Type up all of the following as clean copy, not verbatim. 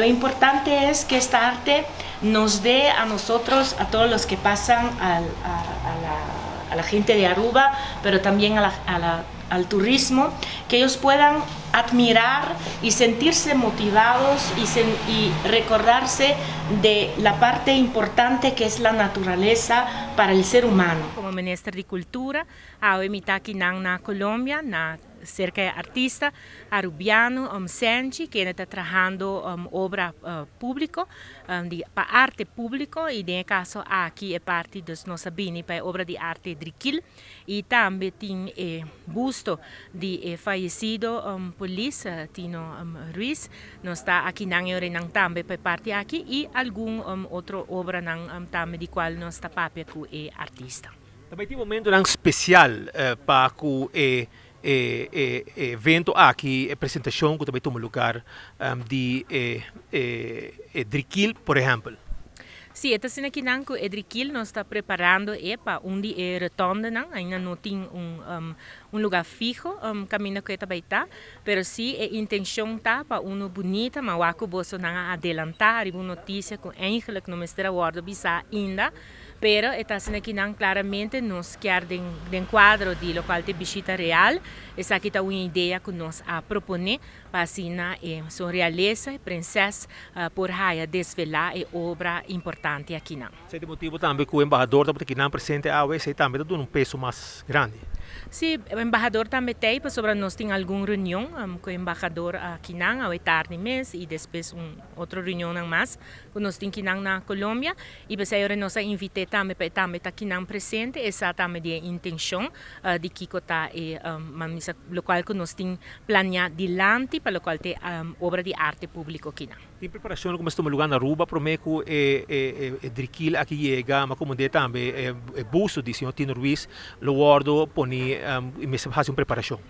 Lo importante es que esta arte nos dé a nosotros, a todos los que pasan, a la gente de Aruba, pero también al turismo, que ellos puedan admirar y sentirse motivados y recordarse de la parte importante que es la naturaleza para el ser humano. Como Minister di Cultura, awe mi ta aki na Colombia, na cerca artista arubiano Senchi, cu ta trahando obra publico, di, pa arte publico, y den caso aki e parti di nos a bini pa obra di arte Drikil, y tambe tin busto di fayecido polis Tino Ruiz. Nos ta aki nan tambe pa parti aki y algun otro obra nan tambe di cual nos ta papia cu e artista. Tambe tin momento special pa e evento aki, e presentacion cu tambe ta tuma luga di Drikil, por ehempel. Si, ta asina aki nan cu e Drikil nos ta preparando e pa un di e rotonde nan, ainda no tin un luga fiho, caminda cu ta ta, pero si e intencion ta pa un bunita, mas cu boso nan a adelanta un noticia cu eigenlijk no mester a wordo bisa ainda, pero ta asina aki nan claramente nos kier den cuadro di locual ta bishita real, esaki ta un idea cu nos a propone pa asina su realeza, prinses por haya desvela e obra importante aki nan. Esey ta motibo tambe cu e embahador ta aki nan presente awe, esey tambe ta un peso mas grandi. Si, e embahador tambe tin, pasobra nos tin algun reunion cu e embahador aki nan, awe tardi mes, y despues un otro reunion mas, cu nos tin aki nan na Colombia, y pesey nos a invita tambe pa tambe ta aki nan presente, esey tambe e intencion di kico ta e locual cu nos tin planea dilanti pa locual ta obra di arte publico aki nan. Tin preparacion cu ta tuma luga na Aruba, prome cu e Drikil aki yega, mas como de tambe e busto di señor Tino Ruiz, lo wordo poni y haci un preparacion.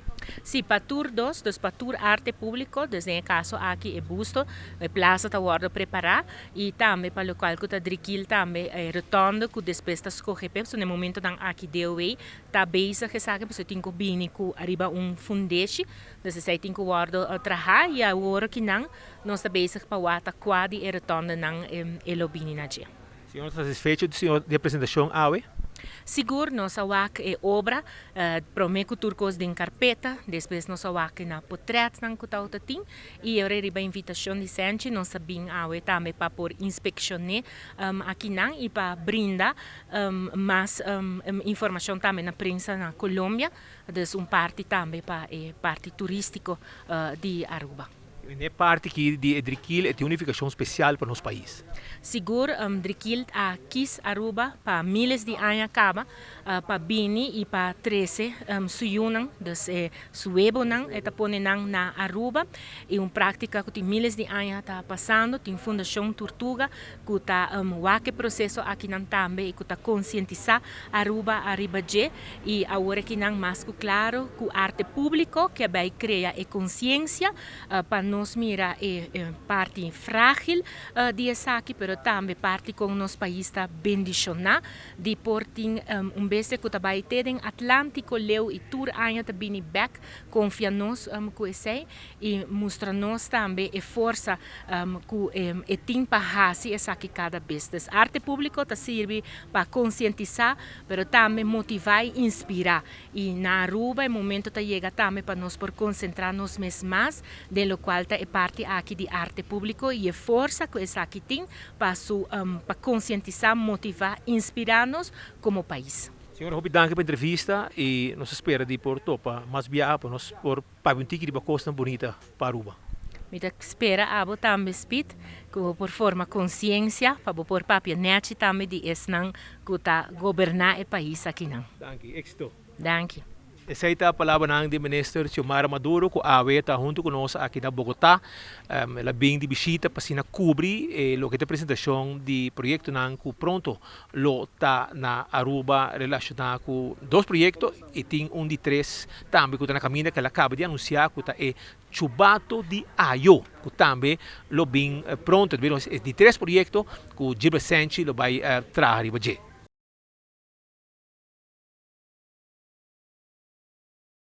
Si, pa tur dos, dus pa tur arte publico, dus den caso aki e busto, e plaza ta wordo prepara y tambe pa locual cu ta Drikil tambe e rotonde cu despues ta scoge pe, so na momento dan aki DOW ta bezig esaki, pasobra tin cu bini cu ariba un fundeshi, dus esey tin cu wordo traha y awor aki nan nos ta bezig pa wak cua di e rotonde nan e lo bini na dje. Señor ta satisfecho di señor di presentacion awe? Sigur, nos a wak e obra, prome cu tur cos den carpeta, despues nos a wak na portret nan cu ta tin, y awor riba invitacion di Senchi, nos a bin awe tambe pa por inspecciona aki nan y pa brinda mas informacion tambe na prensa na Colombia, dus un parti tambe pa e parti turistico di Aruba. E parti aki di Drikil tin un nificacion special pa nos pais. Sigur, Drikil a kies Aruba pa miles di aña caba, pa bini y pa trece su yiunan, dus su webonan, e ta pone nan na Aruba. Y un practica cu tin miles di aña ta pasando, tin Fundacion Tortuga, cu ta wak e proceso aki nan tambe y cu ta concientisa Aruba ariba dje, y awor aki nan mas cu claro cu arte publico cu bay crea e conciencia pa nos mira e parti fragil di esaki, pero tambe parti cu nos pais ta bendiciona di por tin un bestia cu ta bay te den Atlantico leu y tur aña ta bini bek, confia nos cu esey y mustra nos tambe e forsa cu e tin pa haci esaki cada bes. Dus arte publico ta sirbi pa concientisa, pero tambe motiva y inspira. Y na Aruba e momento ta yega tambe pa nos por concentra nos mes mas, den locual ta e parti aki di arte publico y e forsa cu esaki tin pa concientisa, motiva, inspira nos como pais. Señor, hopi danki pa e entrevista y nos ta spera di por topa mas biaha pa nos por pa un tiki di cos bunita pa Aruba. Mi ta spera abo tambe Speed, cu por forma conciencia, pa por papia nechi tambe di esnan cu ta goberna e pais aki nan. Danki, exito. Danki. Esey ta palabra di Minister Xiomara Maduro, cu awe ta hunto cu nos aki na Bogota. El a bin di bishita pa asina cubri loke ta presentacion di proyecto nan cu pronto lo ta na Aruba relaciona cu dos proyecto y tin un di tres tambe cu ta na caminda cu el a caba di anuncia cu ta e Chubato di Ayo, cu tambe lo bin pronto. Di tres proyecto cu Gilbert Senchi lo bay traha riba dje.